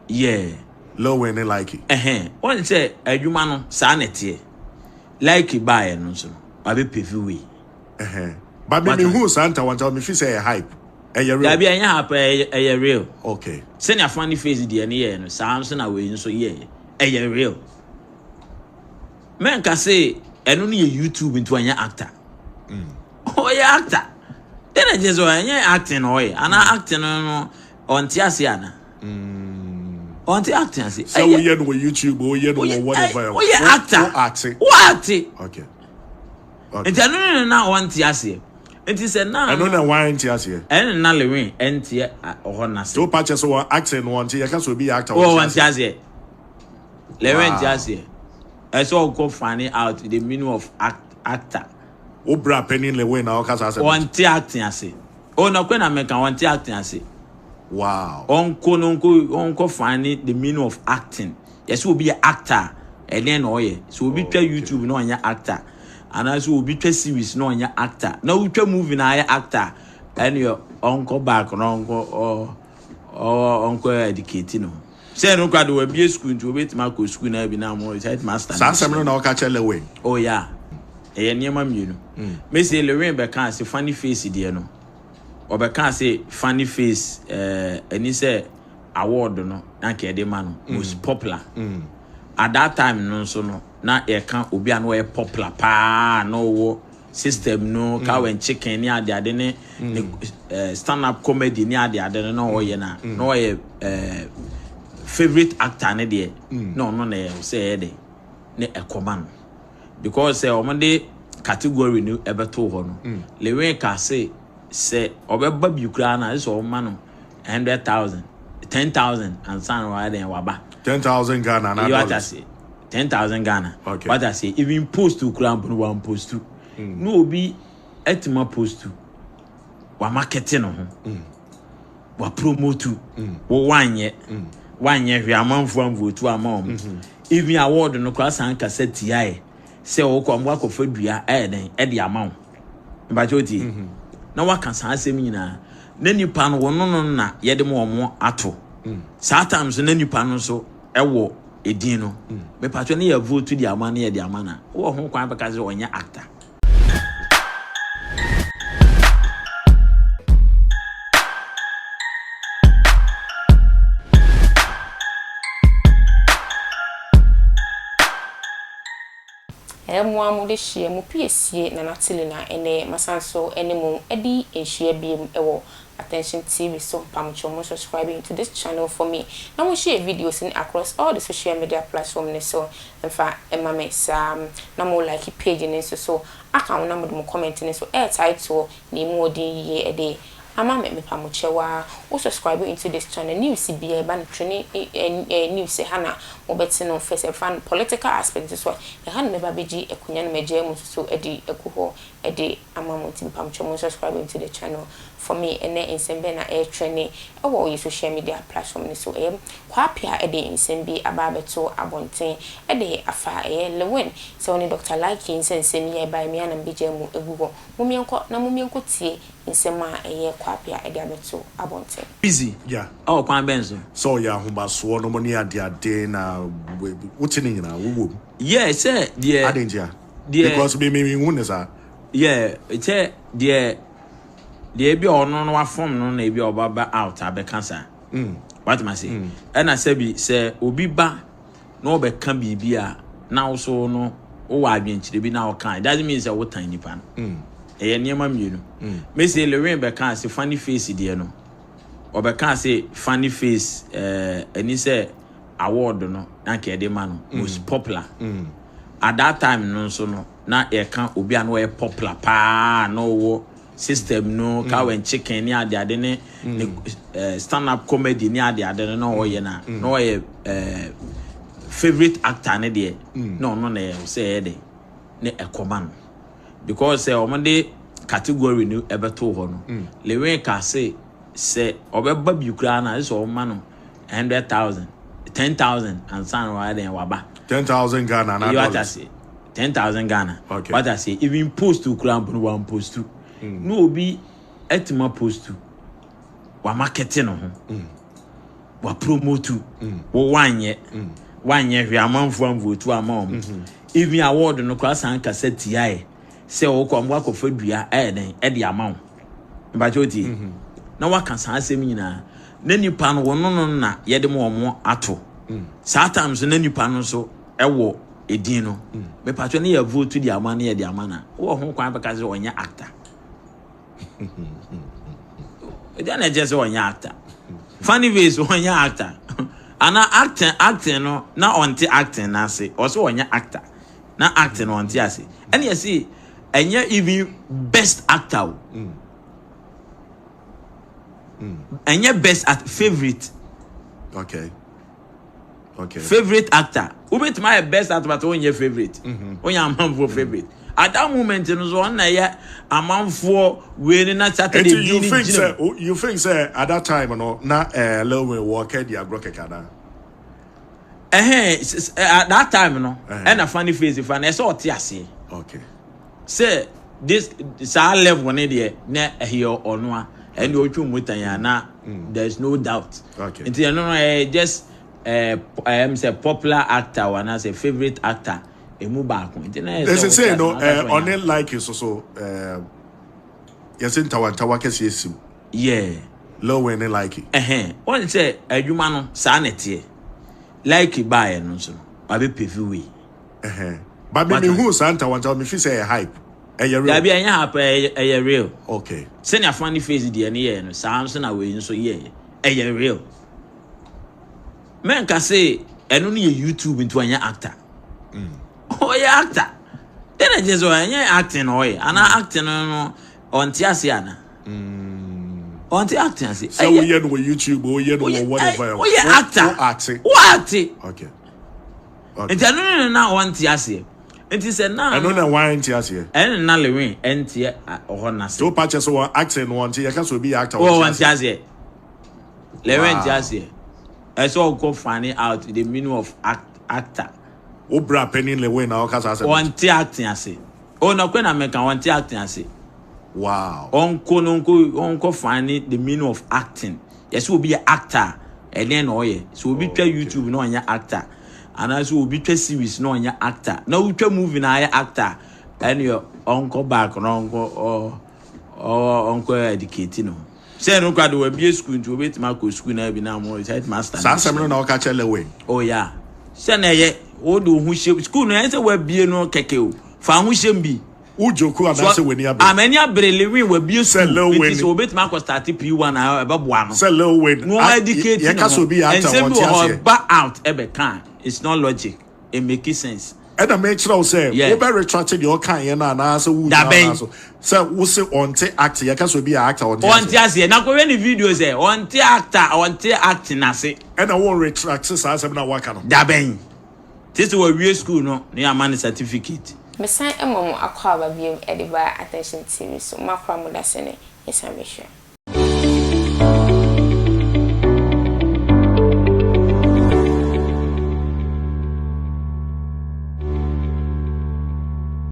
Yeah. Lil Wayne ne Likey. Ɛhɛn, wɔn sɛ adwuma no saa na ɛteɛ. Likey baeɛ no nso no, wabɛ pave way. Ɛhɛn. But me me hu saa ntawantawa me fi sɛ ɛyɛ hype. Ɛyɛ real. Dabi ɛnyɛ hype ɛyɛ ɛyɛ real. Okay. Sɛnea funny face deɛ no yɛɛ no saa nso na wei nso yɛɛ ɛyɛ real. Mɛnka se ɛno no yɛ YouTube nti ɔnyɛ actor. Mm. Ɔyɛ actor. Dɛn na kyerɛ sɛ ɔnyɛ acting na ɔyɛ anaa mm. acting no no ɔnte ase ana? Mm. Ɔnte acting ase. Sɛ woyɛ no wɔ YouTube, woyɛ no wɔ whatever. Woyɛ actor. Wo acte. Wo acte. Okay. Nti ɛno ne na ɔnte aseɛ. Nti sɛ na. Ɛno na wan nte aseɛ. Ɛno na Lewin ɛnteɛ ɔhɔ n'ase. So pa kyɛ sɛ wɔn acting no wɔn te yɛka sɛ obi yɛ actor wɔn te aseɛ. Lewin nte aseɛ. Ɛsɛ ɔkɔ find out the meaning of act, actor. Wo bra panyin Lewin na ɔka saa asɛm. Wɔn te acting ase. O nɔkɔ na mɛka wɔn te acting ase. Wow. Ɔnkɔ no nkɔ ɔnkɔ find the meaning of acting. Yɛsɛ obi yɛ actor ɛdɛn na ɔyɛ sɛ obi twa YouTube na ɔnyɛ actor anaasɛ obi twa series na ɔnyɛ actor na wotwa movie na ayɛ actor ɛne ɔnkɔ back na ɔnkɔ ɔnkɔ educate no sɛ ɛno kora de wabie school nti obɛtumi akɔ school na bi na mo sɛ ɛtumi asta saa asɛm no na ɔka kyerɛ Lewin. Oh yeah ɛyɛ nneɛma mmienu mese Lewin bɛka ase funny face deɛ no ɔbɛka ase funny face ɛɛ ɛni sɛ award no na nka yɛde ma no mm. most popular mm. at that time no nso no na yɛka obi a na ɔyɛ popular paa na ɔwɔ system no mm. cow and chicken ne adeade ne mm. ne uh, stand up comedy ne adeade no na ɔyɛ na mm. na ɔyɛ uh, favourite actor ne deɛ mm. na ɔno na ɛyɛ sɛ ɛyɛ de ne ɛkɔma no because sɛ wɔn de category no ɛbɛto hɔ no mm. Lewin ka se sɛ ɔbɛba bi koraa na ɛsɛ ɔma no 100,000, 10,000 ansa na wayɛ dɛn waba. 10,000 Ghana na dollars. Ase 10,000 Ghana. Okay. Wate ase even post kura mpo no wan post. Mm. Na obi atima post. Wa market no ho. Mm. Wa promote. Mm. Wo wanyɛ. Mm. Wanyɛ hwɛ amanfo amvotu ama wɔn. Mm -hmm. Even award no kora san kasa tiae. Sɛ wokɔ mo akɔfa dua ɛyɛ dɛn ɛde ama wo. Mpakyɛ wotie? Mm -hmm. Na waka saa asɛm nyinaa. Na nipa no wɔno no na yɛde ma wɔn ato. Mm. Saa time so na nipa no nso ɛwɔ edin no. Mm. Mepakyɛ ne yɛ vote de ama ne yɛ de ama na. Wowɔ ho kwan bɛka sɛ ɔnyɛ actor. Ɛyɛ mo ara mo de hyeɛ mo piesie Nana Tilly na ɛnɛ masan so ne mo adi nhyia biom wɔ Attention TV so mpamokyɛw mo subscribe into this channel for me na mo share videos no across all the social media platform no so mfa mma me saa na mo like page no nso so aka ho na mode mo comment no nso ɛɛtae toɔ na emu ɔden yie de ama me mepamokyɛw aa wo subscribe into this channel news biaa ɛba no training eh news ɛha na mobɛte no first ɛfa no political aspect nso so a ɛha na mɛba abɛgye akonya no magyaa mu nso so de agu hɔ de ama mo nti mepamokyɛw mo subscribe into the channel for me ɛnɛ nsɛm bɛn na ɛretrɛne ɛwɔ yɛ social media platform no so ɛyɛ Kwapea ɛde nsɛm bi aba abɛto abɔnten ɛde afa ɛyɛ Lewin sɛ ɔne Doctor Lykke nsɛnsɛm yi a ɛbaeɛ me ara na mebɛgyaa mu agu hɔ mommyɛnkɔ na mommyɛnkɔ tie nsɛm a ɛyɛ Kwapea de abɛto abɔnten. Busy Yeah. ɛwɔ kwan bɛn so? Sɛ ɔyɛ ahomasoɔ nom ne adeade na wote ne nyinaa wowɔ mu. Yeah, sɛ deɛ. Adɛn ntia? Deɛ. Because me me mehu ne saa. Yeah, sɛ deɛ deɛ ebi a ɔno no wafom no na ebi a ɔba ba out abɛka saa. Mm. Wate ma se? Mm. Ɛna sɛbi sɛ obi ba na ɔbɛka biribi a na wo so no wowɔ adwenkyerɛ bi na woka it doesn't mean sɛ wotan nipa no. Mm. Ɛyɛ nneɛma mmienu. Mm. Mese Lewin bɛka ase funny face deɛ no ɔbɛka ase funny face ɛɛ ɛni sɛ award no na nka yɛde ma no most popular. Mm. At that time no nso no na yɛka obi a na ɔyɛ popular paa na ɔwɔ system no cow and chicken ne adeade ne ne eh, stand up comedy ne adeade no na ɔyɛ na na ɔyɛ eh, favourite actor ne deɛ na ɔno na ɛyɛ sɛ ɛyɛ de ne ɛkɔma no because sɛ wɔn de category no ɛbɛto hɔ no Lewin ka se sɛ ɔbɛba bi koraa na sɛ ɔma no 100,000 10,000 ansa na wayɛ dɛn waba. 10,000 Ghana na You dollars. ase 10,000 Ghana. Okay. Wate ase even post koraa mpo no wan post. Mm. Na obi atima post wa market no ho. Mm. Wa promote wo, wanyɛ wanyɛ hwɛ, amanfoɔ amvote ama wɔn. Even award no koraa san kasa tiaɛ sɛ wɔkɔ ɔmo akɔfa dua ɛyɛ dɛn ɛde ama wo mpakyɛ otie na waka saa asɛm nyinaa na nipa no wɔn no na yɛde mo wɔn ato saa time so na nipa no nso ɛwɔ edin no mepakyɛ ne yɛ vote de ama ne yɛ de ama na wɔ ho kwan bɛka sɛ ɔnyɛ actor. Ɛdeɛ na ɛkyerɛ sɛ ɔnyɛ actor? Funny Face ɔnyɛ actor ana acting? Acting no na ɔnte acting n'ase. Ɔsɛ ɔnyɛ actor na acting no ɔnte ase. Ɛna yɛsi ɛnyɛ even best actor o, ɛnyɛ best act, favourite. Favourite actor. Wobɛtumi ayɛ best actor but wonyɛ favourite, wonyɛ amanfoɔ favourite at that moment no. So ɔno na ɛyɛ amanfoɔ wei ni na Saturday Enti you bi ni think gyina say you think say at that time no na Lil Win wɔ kɛ di agorɔ kɛkɛ ana? Ɛhɛn, at that time no, ɛna Funny Face fa na ɛsɛ ɔte aseɛ sɛ this saa level ne deɛ na ɛyɛ ɔno a ɛne ɔtwe mu tan a na there is no doubt. Nti ɛno no ɛyɛ just ɛɛm sɛ popular actor wa anaasɛ favourite actor emu baako, nti na ɛyɛ They sɛ ɔte say ase no na ɔka sɛ ɔnyɛ. Ɔne like so so yɛsɛ ntawantawa kɛseɛ sim. Lil Win ne like. Ɛhɛn, wɔn sɛ adwuma no saa na ɛteɛ. Like baayɛ no nso no wabɛ pave way. Ɛhɛn, but me What me hu saa ntawantawa, me fi sɛ ɛyɛ hype, ɛyɛ real? Dabi, ɛnyɛ hype, ɛyɛ real. Sɛnea Funny Face deɛ no yɛɛ no, saa nso na wei nso yɛɛ, ɛyɛ real. Mɛnka se ɛno no yɛ YouTube nti ɔnyɛ actor. Ɔyɛ actor. Then ɛkyɛ sɛ ɔnyɛ acting na ɔyɛ ana acting no ɔnte ase ana ɔnte acting ase. Sɛ woyɛ no wɔ YouTube, woyɛ no wɔ whatever, woyɛ actor. Wo ate. Wo ate. Nti ɛno no na ɔnte aseɛ, nti sɛ na Ɛno na wan nte aseɛ? Ɛno na Lil Win ɛnte ɔhɔ n'ase. So wopa kyɛ sɛ wɔn acting no wɔn nte, yɛka sɛ obi yɛ actor, wɔ wɔn wɔn te aseɛ, Lil Win te aseɛ. Ɛsɛ ɔkɔ find out the meaning of actor. Wo bra panyin Lil Win na ɔka saa asɛm? Wɔn te acting ase o, nɔkɔ na mɛka, wɔn te acting ase. Ɔnkɔ no ɔnkɔ ɔnkɔ find the meaning of acting. Yɛsɛ obi yɛ actor, ɛdɛn na ɔyɛ? Sɛ obi twa YouTube na ɔnyɛ actor, anaasɛ obi twa series na ɔnyɛ actor, na wotwa movie na ayɛ actor, ɛne ɔnkɔ back na ɔnkɔ ɔ ɔ ɔnkɔ educate no sɛ ɛno kora de wabie school, nti obetumi akɔ school na bi na mo headmaster. Saa asɛm no na ɔka kyerɛ Lil Win? Oh yeah, sɛ na ɛyɛ wode wo ho hyɛ school no, ɛyɛ sɛ wabie no kɛkɛ o, fa ho hyɛ m bi. Wo joke anaasɛ w'ani abere? Amani abere. Lil Win wabie Sɛ school Lil nti Wayne- sɛ obetumi akɔ start P1 a, ɛbɛboa no. Sɛ Lil Win No educate. Yɛka sɛ obi yɛ actor, ɛnsɛm wɔn bi te wɔ hɔ aseɛ. ba out ɛbɛka a, it's not logic, it make sense. Ɛna mekyerɛ wo sɛ wobɛ retract deɛ ɔka yɛ no anaasɛ wo Dabɛn. so sɛ wo se ɔnte act, yɛka sɛ obi yɛ actor, ɔnte Ɔnte aseɛ. aseɛ na kɔhwɛ ne video sɛ ɔnte actor, ɔnte acting ase. Ɛna wo retract saa asɛm no a woaka no? Dabɛn te sɛ wawie school no na yɛama no certificate. Mesan ma mo akɔ aba biom de ba Attention TV so. Makora mo da sɛ ne yɛsan bɛhyia.